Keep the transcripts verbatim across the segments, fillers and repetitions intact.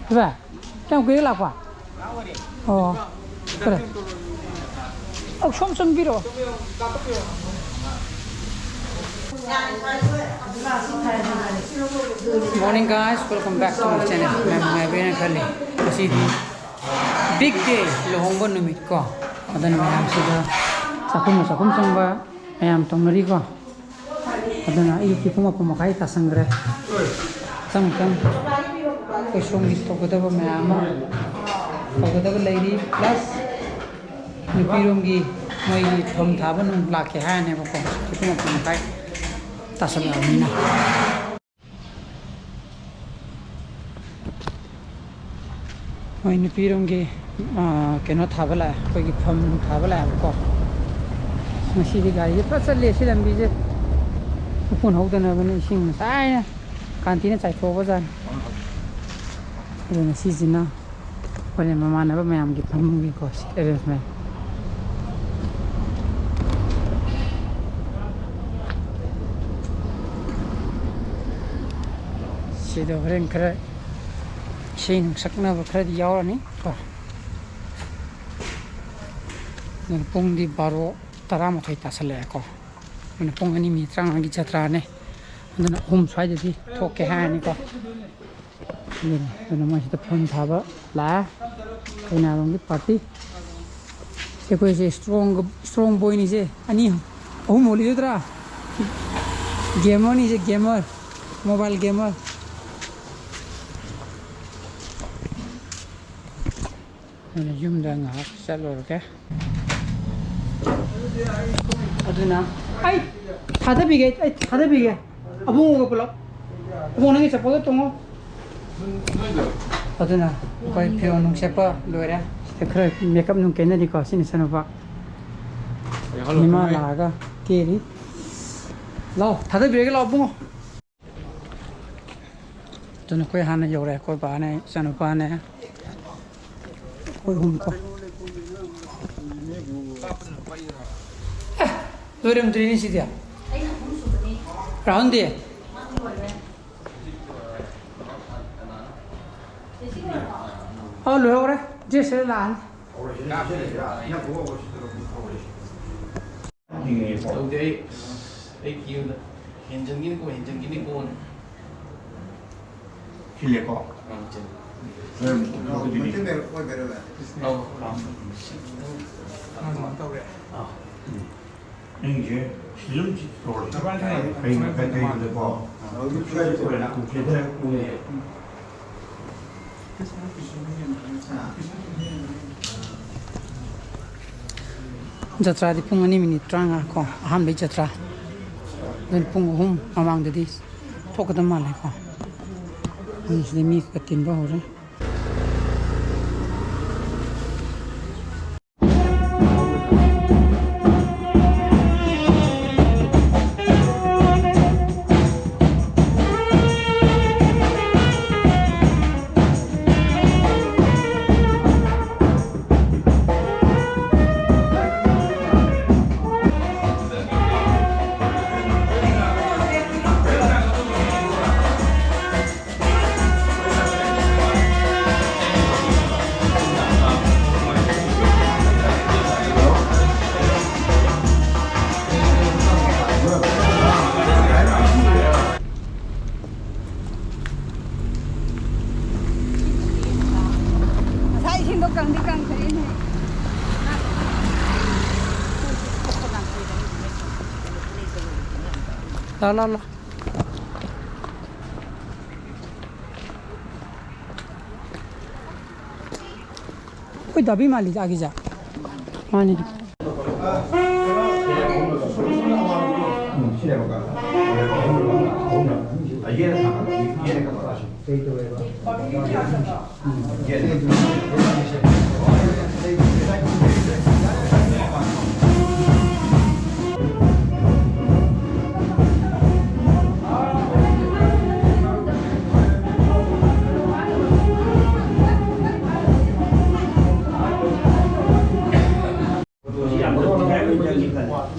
ꯚꯥꯏ, ꯀꯌꯥꯝ ꯀꯨꯏꯔꯦ ꯂꯥꯛꯄ? ꯑꯣ, ꯐꯔꯦ꯫ ꯑꯧ, ꯁꯣꯝ ꯆꯪꯕꯤꯔꯣ꯫ Morning guys, welcome back to my channel. ꯃꯌꯥꯝ ꯅꯨꯡꯉꯥꯏꯕꯤꯔꯦꯅ ꯈꯜꯂꯤ꯫ ꯉꯁꯤꯗꯤ big day, ꯂꯨꯍꯣꯡꯕ ꯅꯨꯃꯤꯠ ꯀꯣ꯫ ꯑꯗꯨꯅ ꯃꯌꯥꯝꯁꯤꯗ ꯆꯥꯛꯈꯨꯝ ꯆꯥꯛꯈꯨꯝ ꯆꯪꯕ ꯃꯌꯥꯝ ꯇꯧꯅꯔꯤꯀꯣ꯫ ꯑꯗꯨꯅ ꯑꯌꯨꯛꯀꯤ ꯄꯨꯡ ꯃꯥꯄꯟ ꯃꯈꯥꯏ ꯇꯥꯁꯟꯈ꯭ꯔꯦ꯫ ꯃꯊꯪ ꯃꯊꯪ ꯑꯩꯈꯣꯏ ꯁꯣꯝꯒꯤ ꯇꯧꯒꯗꯕ ꯃꯌꯥꯝ ꯑꯃ ꯇꯧꯒꯗꯕ ꯂꯩꯔꯤ꯫ Plus ꯅꯨꯄꯤꯔꯣꯝꯒꯤ ꯃꯣꯏꯒꯤ ꯐꯝ ꯊꯥꯕ ꯅꯨꯡ ꯂꯥꯛꯀꯦ ꯍꯥꯏꯔꯅꯦꯕꯀꯣ꯫ ꯄꯨꯡ ꯃꯥꯄꯟ ꯃꯈꯥꯏ ꯇꯥꯁꯜꯂꯛꯑꯕꯅꯤꯅ꯫ ꯃꯣꯏ ꯅꯨꯄꯤꯔꯣꯝꯒꯤ, ꯑꯥ, ꯀꯩꯅꯣ ꯊꯥꯕ ꯂꯥꯛꯑꯦ, ꯑꯩꯈꯣꯏꯒꯤ ꯐꯝ ꯊꯥꯕ ꯂꯥꯛꯑꯦꯕꯀꯣ꯫ ꯉꯁꯤꯗꯤ ꯒꯥꯔꯤꯁꯦ ꯐꯖ ꯆꯠꯂꯦ ꯁꯤ ꯂꯝꯕꯤꯁꯦ꯫ ꯎꯐꯨꯟ ꯍꯧꯗꯅꯕꯅꯤ, ꯏꯁꯤꯡ ꯉꯁꯥꯏꯅ ꯀꯥꯟꯇꯤꯅ ꯆꯥꯏꯊꯣꯛꯑꯕꯖꯥꯠꯅꯤ꯫ ꯑꯗꯨ ꯉꯁꯤꯁꯤꯅ ꯍꯣꯔꯦꯟ ꯃꯃꯥꯟꯅꯕ ꯃꯌꯥꯝꯒꯤ ꯐꯝꯐꯝꯒꯤꯀꯣ seat arrangement꯫ ꯁꯤꯗ ꯍꯣꯔꯦꯟ ꯈꯔ ꯏꯁꯩ ꯅꯨꯡꯁꯛꯅꯕ ꯈꯔꯗꯤ ꯌꯥꯎꯔꯅꯤ ꯀꯣ꯫ ꯑꯗꯨꯅ ꯄꯨꯡꯗꯤ ꯕꯥꯔꯣ ꯇꯔꯥꯃꯥꯊꯣꯏ ꯇꯥꯁꯜꯂꯛꯑꯦꯀꯣ꯫ ꯑꯗꯨꯅ ꯄꯨꯡ ꯑꯅꯤ ꯃꯤꯅꯤꯠ ꯇꯔꯥꯃꯉꯥꯒꯤ ꯖꯇ꯭ꯔꯥꯅꯦ꯫ ꯑꯗꯨꯅ ꯑꯍꯨꯝ ꯁ꯭ꯋꯥꯏꯗꯗꯤ ꯊꯣꯛꯀꯦ ꯍꯥꯏꯔꯅꯤꯀꯣ꯫ ꯑꯗꯨꯅꯤ꯫ ꯑꯗꯨꯅ ꯃꯣꯏꯁꯤꯗ ꯐꯝ ꯊꯥꯕ ꯂꯥꯛꯑꯦ꯫ ꯀꯩꯅꯥꯔꯣꯝꯒꯤ party꯫ ꯁꯤ ꯑꯩꯈꯣꯏꯁꯦ strong, strong boyꯅꯤꯁꯦ꯫ ꯑꯅꯤ, ꯑꯍꯨꯝ ꯍꯣꯜꯂꯤꯗꯣꯏꯗ꯭ꯔꯥ? Gamerꯅꯤꯁꯦ, gamer꯫ Mobile gamer꯫ ꯑꯗꯨꯅ ꯌꯨꯝꯗ ꯉꯥꯏꯍꯥꯛ ꯆꯠꯂꯨꯔꯒꯦ꯫ ꯑꯗꯨꯅ ꯑꯩ ꯊꯥꯗꯕꯤꯒꯦ, ꯑꯩ ꯊꯥꯗꯕꯤꯒꯦ꯫ ꯑꯕꯨꯡꯉꯣꯒ ꯄꯨꯂꯞ꯫ ꯑꯕꯨꯡꯉꯣ, ꯅꯪꯒꯤ ꯆꯠꯄꯒ ꯇꯣꯡꯉꯣ꯫ ꯑꯗꯨꯅ ꯑꯩꯈꯣꯏ ꯐꯤꯔꯣꯟ ꯅꯨꯡ ꯁꯦꯠꯄ ꯂꯣꯏꯔꯦ꯫ ꯁꯤꯗ ꯈꯔ makeup ꯅꯨꯡ ꯀꯦꯅꯔꯤꯀꯣ, ꯁꯤ ꯅꯆꯥꯅꯨꯄꯥ꯫ ꯏꯃꯥ ꯂꯥꯛꯑꯒ ꯀꯦꯔꯤ꯫ ꯂꯥꯛꯑꯣ, ꯊꯥꯗꯕꯤꯔꯒꯦ ꯂꯥꯛꯑꯣ, ꯑꯕꯨꯡꯉꯣ꯫ ꯑꯗꯨꯅ ꯑꯩꯈꯣꯏ ꯍꯥꯟꯅ ꯌꯧꯔꯦ꯫ ꯑꯩꯈꯣꯏ ꯕꯥꯅꯦ, ꯏꯆꯥꯅꯨꯄꯥꯅꯦ, ꯑꯩꯈꯣꯏ ꯑꯍꯨꯝ ꯀꯣ꯫ ꯑꯦ, ꯂꯣꯏꯔꯝꯗ꯭ꯔꯤꯅꯦ ꯁꯤꯗꯤ꯫ ꯔꯥꯍꯨꯜꯗꯤ? ꯃꯥꯗꯤ ꯂꯣꯏꯔꯦ꯫ ꯖꯦꯁꯤ ꯑꯣ, ꯂꯣꯏꯍꯧꯔꯦ꯫ ꯗ꯭ꯔꯦꯁꯁꯦ ꯂꯥꯛꯑꯅꯤ꯫ ꯇꯧꯗꯦ ꯑꯩ꯫ ꯑꯩ ꯀꯤꯕꯗ ꯍꯦꯟꯖꯟꯒꯤꯅꯤꯀꯣ, ꯍꯦꯟꯖꯟꯒꯤꯅꯤꯀꯣ꯫ ꯁꯤꯜꯂꯦꯀꯣ? ꯑꯥ, ꯁꯤꯜꯂꯦ꯫ ꯎꯝ, ꯑꯗꯨꯗꯤ ꯃꯩꯇꯩ ꯃꯌꯦꯛ ꯑꯣꯏꯕꯩꯔꯕ? ꯑꯧ, ꯑꯥ꯫ ꯁꯤ ꯈꯤꯇꯪ ꯇꯧꯔꯦ꯫ ꯑꯥ꯫ ꯎꯝ꯫ ꯅꯪꯒꯤꯁꯦ ꯁꯤꯖꯟ ꯇꯧꯔꯦ꯫ ꯀꯩꯅꯣ, ꯀꯩ, ꯀꯩꯅꯣꯗꯀꯣ? ꯁ꯭ꯋꯥꯏꯗ ꯇꯧꯔꯦ, ꯀꯨꯀꯤꯗ ꯎꯏꯌꯦ꯫ ꯖꯇ꯭ꯔꯥꯗꯤ ꯄꯨꯡ ꯑꯅꯤ ꯃꯤꯅꯤꯠ ꯇꯔꯥꯃꯉꯥ ꯀꯣ, ꯑꯍꯥꯟꯕꯩ ꯖꯇ꯭ꯔꯥ꯫ ꯑꯗꯨꯅ ꯄꯨꯡ ꯑꯍꯨꯝ ꯃꯃꯥꯡꯗꯗꯤ ꯊꯣꯛꯀꯗꯕ ꯃꯥꯜꯂꯦꯀꯣ꯫ ꯑꯗꯨꯅ ꯁꯤꯗ ꯃꯤ ꯈꯔ ꯇꯤꯟꯕ ꯍꯧꯔꯦ꯫ ꯉꯁꯥꯏ ꯏꯁꯤꯡꯗꯣ ꯀꯪꯗꯤ ꯀꯪꯊꯣꯛꯏꯅꯦ꯫ ꯂꯥ, ꯂꯥ, ꯂꯥ꯫ ꯑꯩꯈꯣꯏ ꯗꯥꯕꯤ ꯃꯥꯜꯂꯤꯗ ꯑꯥꯒꯤꯁꯦ꯫ ꯃꯥꯅꯤ꯫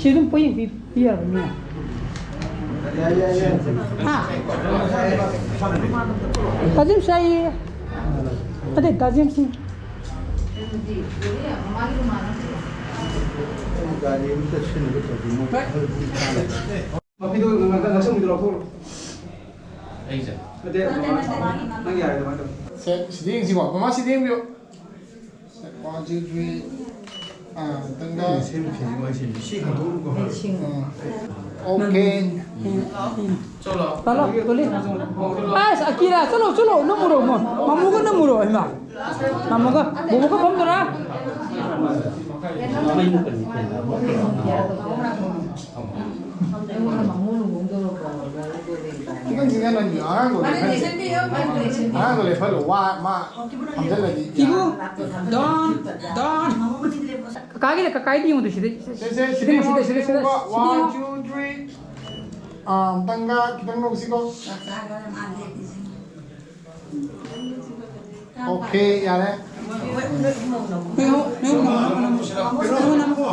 ꯁꯤ ꯑꯗꯨꯝ ꯄꯣꯌꯦꯡ ꯄꯤ-, ꯄꯤ ꯌꯥꯔꯕꯅꯤꯅ꯫ ꯍꯥ? ꯀꯖꯤꯝ ꯁꯥꯏ꯫ ꯑꯗꯩ ꯗꯥ ꯖꯦꯝꯁꯅꯤ꯫ ꯒꯥꯔꯤ ꯑꯃꯇ ꯁꯤꯟꯅꯕ ꯇꯧꯕꯤꯌꯨ꯫ ꯃꯣꯏ ꯑꯍꯜ ꯄꯨꯡ ꯇꯔꯥ ꯂꯩꯔꯦ꯫ ꯃꯄꯤꯗꯣ ꯉꯥꯛꯇꯪ ꯉꯛꯁꯝꯒꯤꯗꯣ ꯂꯧꯊꯣꯛꯈ꯭ꯔꯣ꯫ ꯑꯩꯁꯦ? ꯅꯠꯇꯦ, ꯃꯃꯥ, ꯅꯪ ꯌꯥꯔꯦ ꯑꯗꯨꯃꯥꯏꯅ ꯇꯧ꯫ ꯁꯦ, ꯁꯤꯗ ꯌꯦꯡꯁꯤꯀꯣ꯫ ꯃꯃꯥ, ꯁꯤꯗ ꯌꯦꯡꯕꯤꯌꯨ꯫ ꯁꯦ, one, two, three. ꯑꯥ, ꯃꯊꯪꯗ꯫ ꯁꯦꯝꯈꯤꯅꯤ, ꯃꯣꯏ ꯁꯦꯝꯈꯤꯅꯤ꯫ ꯁꯤ ꯍꯟꯗꯣꯛꯎꯀꯣ꯫ ꯑꯥ, ꯑꯣꯀꯦ꯫ ꯆꯠꯂꯣ, ꯇꯣꯂꯤ꯫ ꯑꯁ, ꯑꯀꯤꯔꯥ, ꯆꯠꯂꯣ, ꯆꯠꯂꯣ, ꯅꯝꯃꯨꯔꯣ, ꯃꯣ-, ꯃꯃꯨꯒ ꯅꯝꯃꯨꯔꯣ, ꯏꯃꯥ꯫ ꯃꯃꯨꯒ, ꯕꯣꯕꯣꯒ ꯐꯝꯗꯣꯔꯥ? ꯈꯤꯇꯪ ꯆꯤꯡꯁꯤꯟꯍꯟꯕꯤꯌꯨ꯫ ꯑꯉꯥꯡꯗꯣ ꯂꯦꯞꯍꯜꯂꯨ꯫ ꯑꯉꯥꯡꯗꯣ ꯂꯦꯞꯍꯜꯂꯨ꯫ ꯋꯥ ꯃꯥ ꯐꯝꯖꯜꯂꯗꯤ ꯌꯥꯔꯣꯏ꯫ ꯏꯕꯨ, ꯗꯣꯟ, ꯗꯣꯟ꯫ ꯀꯀꯥꯒꯤꯅ ꯀꯀꯥꯒꯤꯗꯤ ꯌꯦꯡꯉꯨꯗ ꯁꯤꯗꯩ꯫ ꯁꯦ, ꯁꯦ, ꯁꯤꯗ ꯌꯦꯡꯉꯨ, ꯁꯤꯗ, ꯁꯤꯗ, ꯁꯤꯗ, ꯁꯤꯗ ꯌꯦꯡꯉꯨ꯫ One, two, three. ꯑꯥ, ꯑꯃꯨꯛꯇꯪꯒ ꯈꯤꯇꯪ ꯅꯣꯛꯁꯤꯀꯣ꯫ ꯑꯣꯀꯦ, ꯌꯥꯔꯦ꯫ ꯅꯦꯍꯨ, ꯅꯦꯍꯨ, ꯅꯦꯍꯨ, ꯅꯦꯍꯨ, ꯅꯦꯍꯨ꯫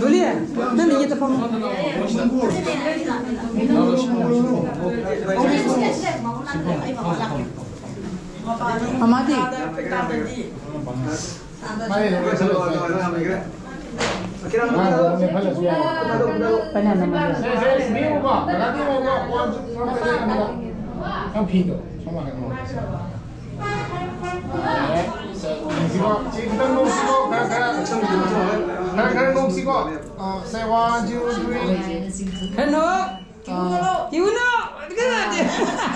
ꯗꯣꯂꯤ, ꯅꯪ ꯌꯦꯠꯇ ꯐꯝꯃꯣ꯫ ꯃꯃꯥꯗꯤ? ꯅꯪ ꯐꯤꯗꯣ ꯁꯣꯝ ꯅꯥꯀꯟ ꯅꯣꯛꯁꯤꯀꯣ꯫ ꯆꯦ, ꯈꯤꯇꯪ ꯅꯣꯛꯁꯤꯀꯣ꯫ ꯈꯔ, ꯈꯔ, ꯈꯔ, ꯈꯔ ꯅꯣꯛꯁꯤꯀꯣ꯫ ꯑ, say one, two, three. ꯈꯔ ꯅꯣꯛ꯫ ꯀꯤꯍꯨꯅꯣ!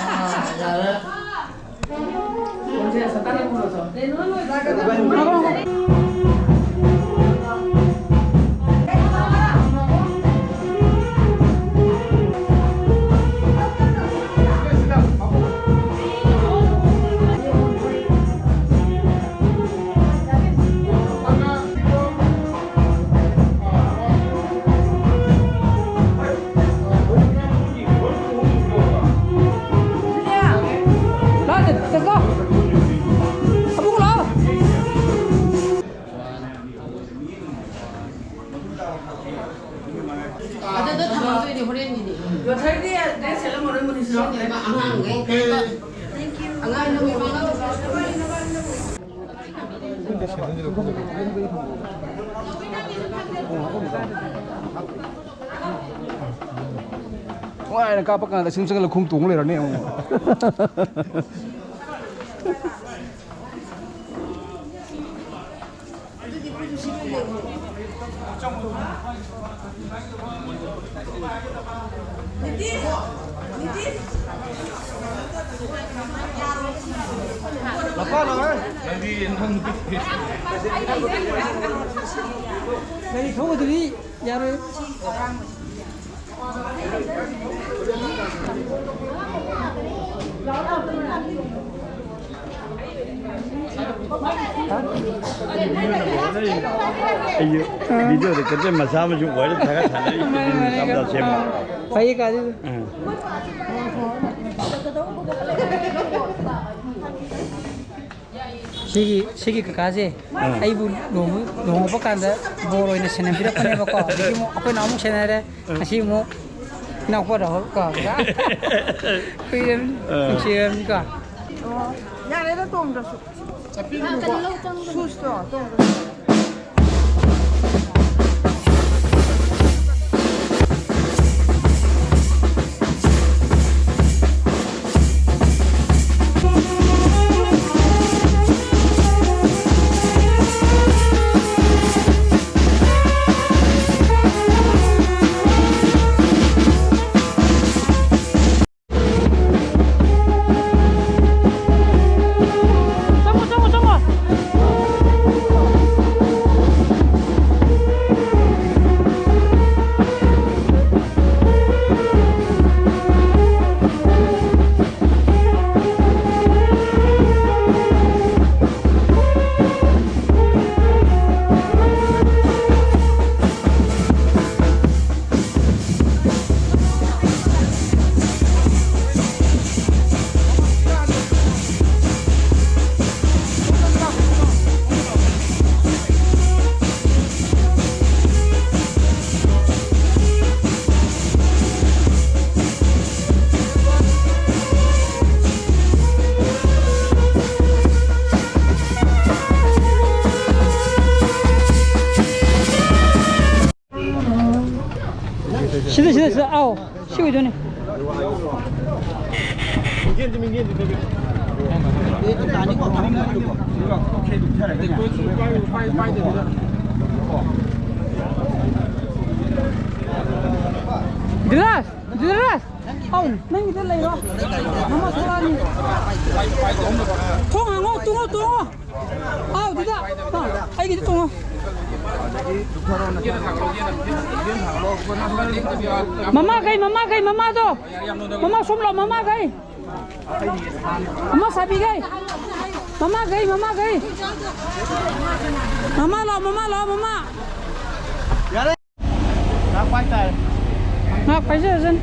ꯑꯥ, ꯌꯥꯔꯦ꯫ ꯅꯨꯡꯉꯥꯏꯅ ꯀꯥꯞꯄ ꯀꯥꯟꯗ ꯁꯨꯝ ꯆꯪꯁꯤꯜꯂ ꯈꯣꯡ ꯇꯣꯡ ꯂꯩꯔꯅꯤ ꯑꯃꯨꯛ꯫ ꯒꯥꯔꯤ ꯊꯧꯕꯗꯨꯗꯤ ꯌꯥꯔꯣꯏ꯫ ꯑꯩꯁꯨ ꯚꯤꯗꯤꯑꯣꯗ ꯀꯟꯇꯦꯟ ꯃꯆꯥ ꯑꯃꯁꯨ ꯑꯣꯏꯔ ꯊꯥꯒꯠ ꯁꯥꯟꯅꯔꯤ, ꯃꯆꯥ ꯃꯆꯥ ꯁꯦꯝꯕ꯫ ꯐꯩꯌꯦ ꯀꯥꯖꯤꯗ꯫ ꯎꯝ꯫ ꯁꯤꯒꯤ, ꯁꯤꯒꯤ ꯀꯀꯥꯁꯦ ꯑꯥ꯫ ꯑꯩꯕꯨ ꯂꯨꯍꯣꯡ-, ꯂꯨꯍꯣꯡꯉꯛꯄ ꯀꯥꯟꯗ ꯕꯣꯔ ꯑꯣꯏꯅ ꯁꯦꯟꯅꯕꯤꯔꯛꯄꯅꯦꯕꯀꯣ꯫ ꯑꯗꯒꯤ ꯑꯃꯨꯛ ꯑꯩꯈꯣꯏꯅ ꯑꯃꯨꯛ ꯁꯦꯟꯅꯔꯦ꯫ ꯑꯥ꯫ ꯉꯁꯤ ꯑꯃꯨꯛ ꯏꯅꯥꯎꯄꯥ ꯔꯥꯍꯨꯜ ꯀꯣ, ꯀꯀꯥ꯫ ꯀꯨꯏꯔꯕꯅꯤ, ꯑꯥ꯫ ꯅꯨꯡꯁꯤꯔꯕꯅꯤꯀꯣ꯫ ꯑꯣ, ꯌꯥꯔꯦꯗ ꯇꯣꯡꯗ꯭ꯔꯁꯨ꯫ ꯁꯨꯁꯇꯣ ꯇꯣꯡꯗ꯭ꯔꯁꯨ꯫ ꯆꯪꯉꯣ, ꯆꯪꯉꯣ, ꯆꯪꯉꯣ꯫ ꯑꯧ, ꯁꯤ ꯑꯣꯏꯗꯣꯏꯅꯦ꯫ ꯗꯤꯔꯥꯖ, ꯗꯤꯔꯥꯖ, ꯑꯧ, ꯅꯪꯒꯤꯗ ꯂꯩꯔꯣ꯫ ꯃꯃꯥ ꯊꯣꯛꯂꯛꯑꯅꯤ꯫ ꯊꯣꯡ ꯍꯥꯡꯉꯣ, ꯇꯣꯡꯉꯣ, ꯇꯣꯡꯉꯣ꯫ ꯑꯥꯎ, ꯑꯗꯨꯗ꯫ ꯑꯥ, ꯑꯩꯒꯤꯗ ꯇꯣꯡꯉꯣ꯫ ꯃꯃꯥꯈꯩ, ꯃꯃꯥꯈꯩ, ꯃꯃꯥꯗꯣ꯫ ꯃꯃꯥ ꯁꯣꯝ ꯂꯥꯛꯑꯣ, ꯃꯃꯥꯈꯩ꯫ ꯃꯃꯥ ꯁꯥꯕꯤꯈꯩ꯫ ꯃꯃꯥꯈꯩ, ꯃꯃꯥꯈꯩ꯫ ꯃꯃꯥ ꯂꯥꯛꯑꯣ, ꯃꯃꯥ ꯂꯥꯛꯑꯣ, ꯃꯃꯥ꯫ ꯉꯥꯏꯍꯥꯛ ꯄꯥꯏꯖꯔꯁꯅꯨ꯫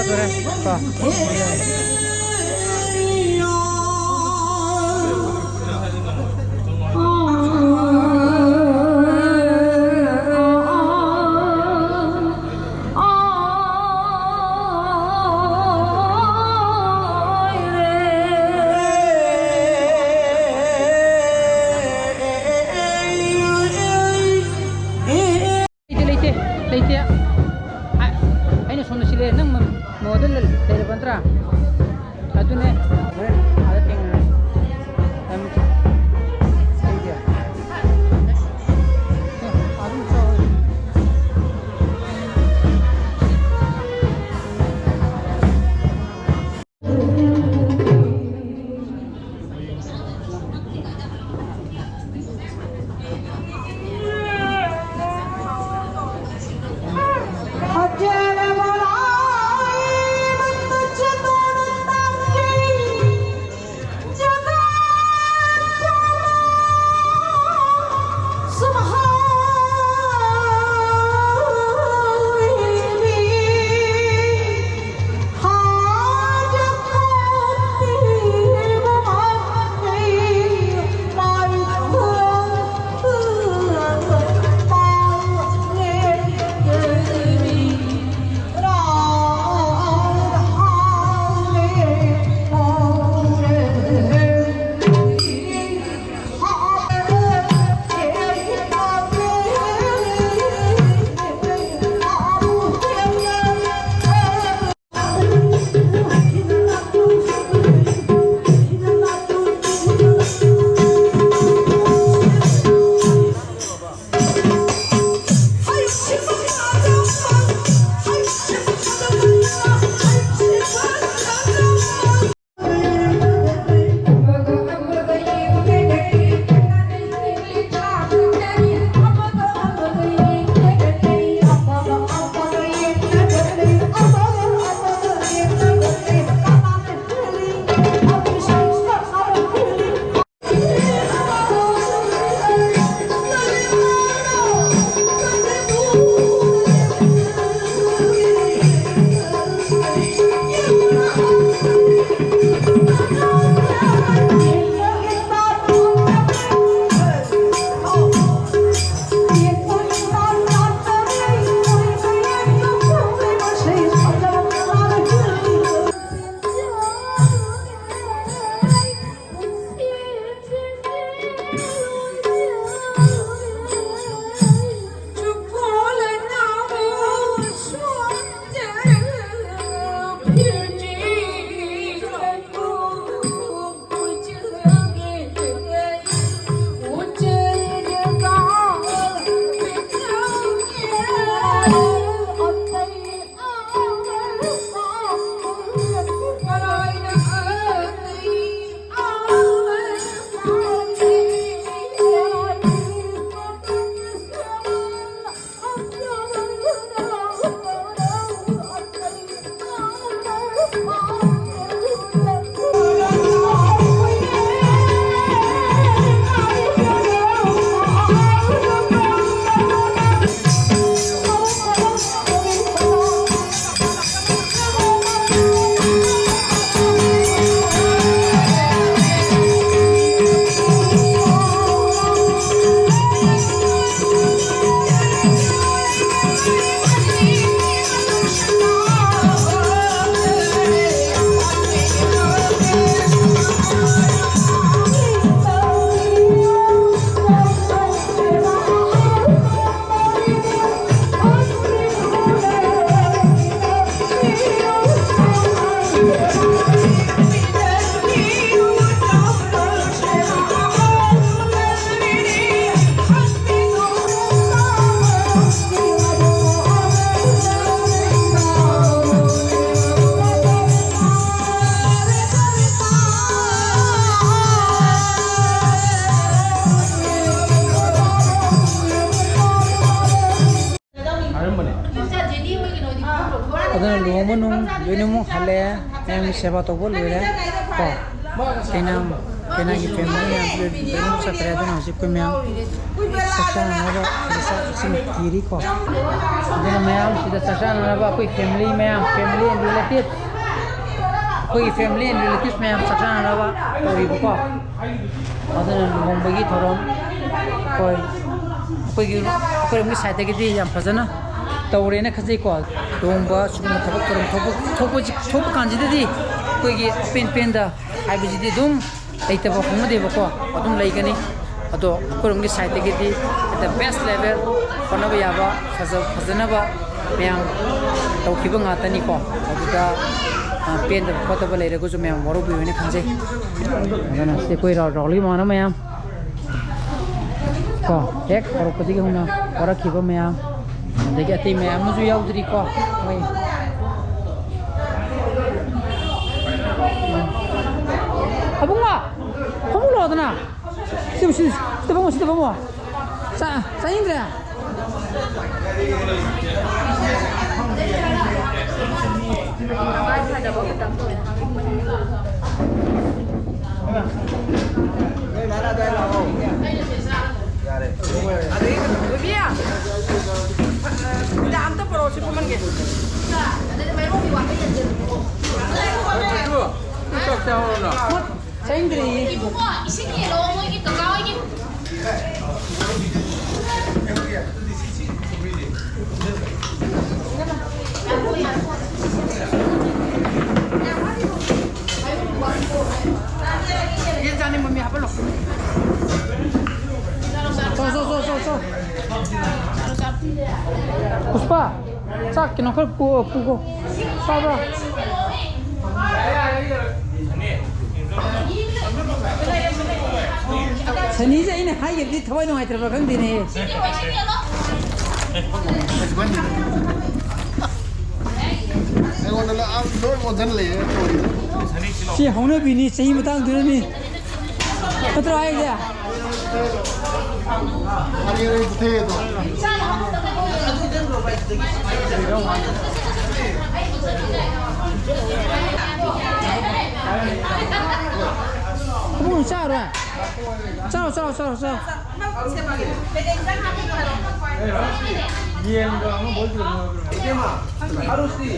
ꯐꯔꯦ, ꯀꯣ꯫ ꯂꯩꯇꯦ, ꯂꯩꯇꯦ, ꯂꯩꯇꯦ꯫ ꯑ-, ꯑꯩꯅ ꯁꯣꯝꯗ ꯁꯤꯜꯂꯦ, ꯅꯪ ꯃ-, ꯃꯣꯗ ꯂꯩ-, ꯂꯩꯔꯕ ꯅꯠꯇ꯭ꯔꯥ? ꯑꯗꯨꯅꯦ, ꯍꯣꯔꯦꯟ ꯑꯥꯗ ꯊꯦꯡꯅꯔꯁꯤ꯫ ꯌꯥꯝ ꯂꯩꯇꯦ꯫ ꯑꯦ, ꯑꯗꯨꯝ ꯆꯥꯎ꯫ ꯑꯗꯨꯅ ꯂꯨꯍꯣꯡꯕ ꯅꯨꯡ ꯂꯣꯏꯅꯃꯛ ꯍꯜꯂꯛꯑꯦ, ꯃꯌꯥꯝꯒꯤ ꯁꯦꯕꯥ ꯇꯧꯕ ꯂꯣꯏꯔꯦ꯫ ꯀꯣ, ꯀꯩꯅꯥꯝ, ꯀꯩꯅꯥꯒꯤ ꯐꯦꯃꯤꯂꯤ ꯃꯌꯥꯝꯁꯨ ꯂꯣꯏꯅꯃꯛ ꯆꯠꯈ꯭ꯔꯦ꯫ ꯑꯗꯨꯅ ꯍꯧꯖꯤꯛ ꯑꯩꯈꯣꯏ ꯃꯌꯥꯝ ꯆꯥꯛ ꯆꯥꯅꯅꯕ ꯁꯤꯗ ꯆꯥꯛ ꯏꯁꯤꯡ ꯊꯤꯔꯤꯀꯣ꯫ ꯑꯗꯨꯅ ꯃꯌꯥꯝ ꯁꯤꯗ ꯆꯥꯛ ꯆꯥꯅꯅꯕ ꯑꯩꯈꯣꯏ ꯐꯦꯃꯤꯂꯤ ꯃꯌꯥꯝ, family and relatives, ꯑꯩꯈꯣꯏꯒꯤ family and relatives ꯃꯌꯥꯝ ꯆꯥꯛ ꯆꯥꯅꯅꯕ ꯇꯧꯔꯤꯕꯀꯣ꯫ ꯑꯗꯨꯅ ꯂꯨꯍꯣꯡꯕꯒꯤ ꯊꯧꯔꯝ ꯑꯩꯈꯣꯏ, ꯑꯩꯈꯣꯏꯒꯤ, ꯑꯩꯈꯣꯏꯔꯣꯝꯒꯤ side ꯇꯒꯤꯗꯤ ꯌꯥꯝ ꯐꯖꯅ ꯇꯧꯔꯦꯅ ꯈꯟꯖꯩꯀꯣ꯫ ꯂꯨꯍꯣꯡꯕ ꯁꯤꯒꯨꯝꯕ ꯊꯕꯛ ꯊꯧꯔꯝ ꯊꯣꯛꯄ, ꯊꯣꯛꯄꯁꯤ, ꯊꯣꯛꯄ ꯀꯥꯟꯁꯤꯗꯗꯤ ꯑꯩꯈꯣꯏꯒꯤ ꯑꯄꯦꯟ ꯄꯦꯟꯗ ꯍꯥꯏꯕꯁꯤꯗꯤ ꯑꯗꯨꯝ ꯂꯩꯇꯕ ꯍꯧꯅꯗꯦꯕꯀꯣ, ꯑꯗꯨꯝ ꯂꯩꯒꯅꯤ꯫ ꯑꯗꯣ ꯑꯩꯈꯣꯏꯔꯣꯝꯒꯤ side ꯇꯒꯤꯗꯤ at the best level ꯍꯣꯠꯅꯕ ꯌꯥꯕ, ꯐꯖ-, ꯐꯖꯅꯕ ꯃꯌꯥꯝ ꯇꯧꯈꯤꯕ ꯉꯥꯛꯇꯅꯤꯀꯣ꯫ ꯑꯗꯨꯗ, ꯑ, ꯄꯦꯟꯗꯕ ꯈꯣꯠꯇꯕ ꯂꯩꯔꯒꯁꯨ ꯃꯌꯥꯝ ꯋꯥꯔꯧꯕꯤꯌꯨ ꯍꯥꯏꯅ ꯈꯟꯖꯩ꯫ ꯑꯗꯨꯅ ꯁꯤ ꯑꯩꯈꯣꯏ ꯔꯥꯎ-, ꯔꯥꯎꯂꯤ ꯃꯃꯥꯟꯅꯕ ꯃꯌꯥꯝ ꯀꯣ, ꯍꯦꯛ ꯍꯧꯔꯛꯄꯗꯒꯤ ꯍꯧꯅ ꯋꯥꯔꯛꯈꯤꯕ ꯃꯌꯥꯝ, ꯑꯗꯒꯤ ꯑꯇꯩ ꯃꯌꯥꯝ ꯑꯃꯁꯨ ꯌꯥꯎꯗ꯭ꯔꯤꯀꯣ꯫ ꯃꯣꯏ ꯑꯕꯨꯡꯉꯣ, ꯐꯃꯨꯡ ꯂꯥꯛꯑꯣꯗꯅ꯫ ꯁꯤꯗ, ꯁꯤꯗ, ꯁꯤꯗ ꯐꯝꯃꯣ, ꯁꯤꯗ ꯐꯝꯃꯣ꯫ ꯆꯥ-, ꯆꯥꯅꯤꯡꯗ꯭ꯔꯦ? ꯆꯥꯅꯤꯡꯗ꯭ꯔꯦꯌꯦ꯫ ꯏꯕꯨꯡꯉꯣ, ꯏꯁꯤꯡ ꯌꯦꯜꯂꯣ, ꯃꯣꯏꯒꯤ ꯀꯀꯥ ꯍꯣꯏꯒꯤ꯫ ꯌꯦꯟ ꯆꯥꯅꯤꯡꯕ ꯃꯤ ꯍꯥꯞꯍꯜꯂꯣ꯫ ꯆꯣ, ꯆꯣ, ꯆꯣ, ꯆꯣ, ꯆꯣ꯫ ꯄꯨꯁꯄꯥ, ꯆꯥꯛ ꯀꯩꯅꯣ ꯈꯔ ꯄꯨ-, ꯄꯨꯒꯣ꯫ ꯆꯥꯕ꯭ꯔꯥ? ꯁꯅꯤꯁꯦ ꯑꯩꯅ ꯍꯥꯏꯈꯤꯕꯗꯤ ꯊꯋꯥꯏ ꯅꯨꯡꯉꯥꯏꯇ꯭ꯔꯕ꯭ꯔꯥ ꯈꯪꯗꯦꯅꯦ꯫ ꯑꯩꯉꯣꯟꯗ ꯂꯣꯏ ꯑꯣꯟꯁꯤꯜꯂꯛꯑꯦ ꯇꯧꯔꯤꯁꯦ꯫ ꯁꯤ ꯍꯧꯅꯕꯤꯅꯤ, ꯆꯍꯤ ꯃꯇꯥꯡꯗꯨꯅꯅꯤ꯫ ꯅꯠꯇ꯭ꯔꯣ ꯍꯥꯏꯁꯦ? ꯑꯃꯨꯛ ꯆꯥꯔꯣꯏ? ꯆꯥꯔꯣ, ꯆꯥꯔꯣ, ꯆꯥꯔꯣ, ꯆꯥꯔꯣ꯫ ꯌꯦꯟꯒ ꯑꯃ ꯕꯣꯏ ꯆꯣꯏꯅ ꯍꯥꯏꯕ꯭ꯔꯣ? ꯏꯕꯦꯝꯃ, ꯑꯔꯨꯁꯇꯤ?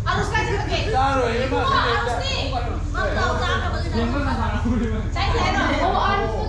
ꯑꯔꯨꯁ ꯀꯥꯏ ꯆꯠꯈ꯭ꯔꯒꯦ? ꯆꯥꯔꯣꯏ, ꯏꯕꯦꯝꯃ꯫ ꯏꯕꯨꯡꯉꯣ, ꯑꯔꯨꯁꯇꯤ? ꯃꯥ ꯇꯥꯎ ꯆꯥꯈ꯭ꯔꯕ ꯑꯗꯨꯗꯤ꯫ ꯌꯦꯟꯒ ꯉꯥ ꯆꯥꯔꯣꯏ꯫ ꯆꯥꯏ ꯆꯥꯏꯔꯣ? ꯑꯣ, ꯑꯔꯨꯁ꯫